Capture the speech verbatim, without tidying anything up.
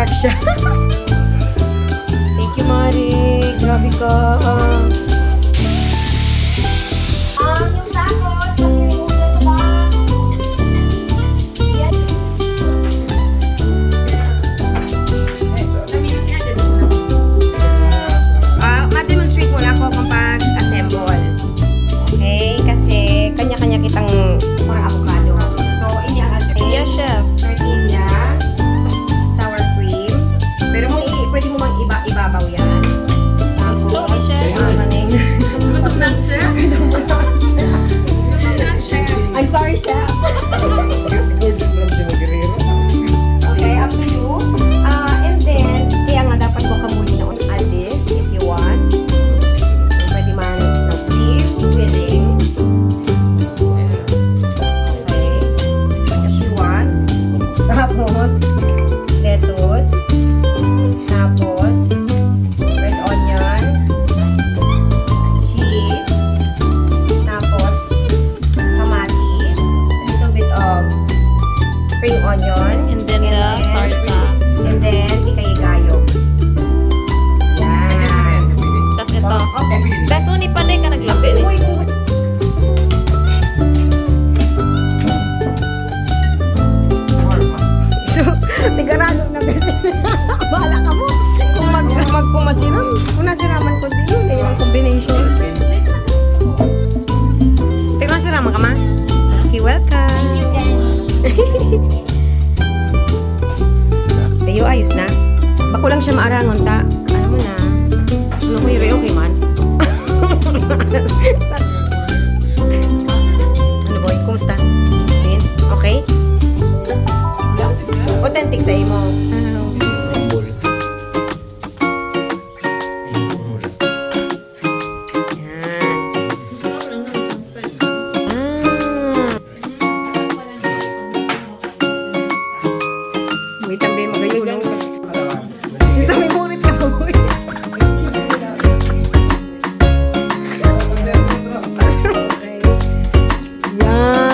Siya. Thank you, Mari. Grabe ka. Um, yung tacos, lagyan mo na sa box. Yan. Ah, ma-demonstrate muna ako kung pag-assemble. Okay? Kasi kanya-kanya kitang mga avocado. So, ini ang alternate. Yes, chef. Tortilla, sour cream. Pero mo i-, pwede mo mang iba, ibabaw yan. Tapos, Gusto ko, chef. Ah, maning. Gutom na ang chef. Gutom na ang chef. I'm sorry, chef. Kasi Gordon Ramsay mag-irero. Okay, up to you. Ah, and then, kaya nga dapat guacamole na on. Add this if you want. Pwede man na cream, filling. Okay. As much as you want. Tapos, lettuce. Tapos, red onion. Cheese. Tapos, kamatis, a little bit of spring onion. And then the sarsa. And then, tikay gayo. Yan. Tas ito. Okay. Bes, uni pa din ka naglabi, eh. Uy, kung So, tigarado na, bes. Bahala ka mo. Kung mag-, mag-, kung masiram, kung nasiraman ko, di yun, eh, yung combination. Pero nasiraman ka, ma? Okay, welcome. Ayo, ayos na. Bako lang siya maarangon, ta. Ano mo na? Ano ko yun? Okay man. Ano, boy? Kumusta? Yun? Okay? Authentic sa imo. Yan. Ah. Uy, tambi, magayon, no? Sa may burit ka, boy. Yan.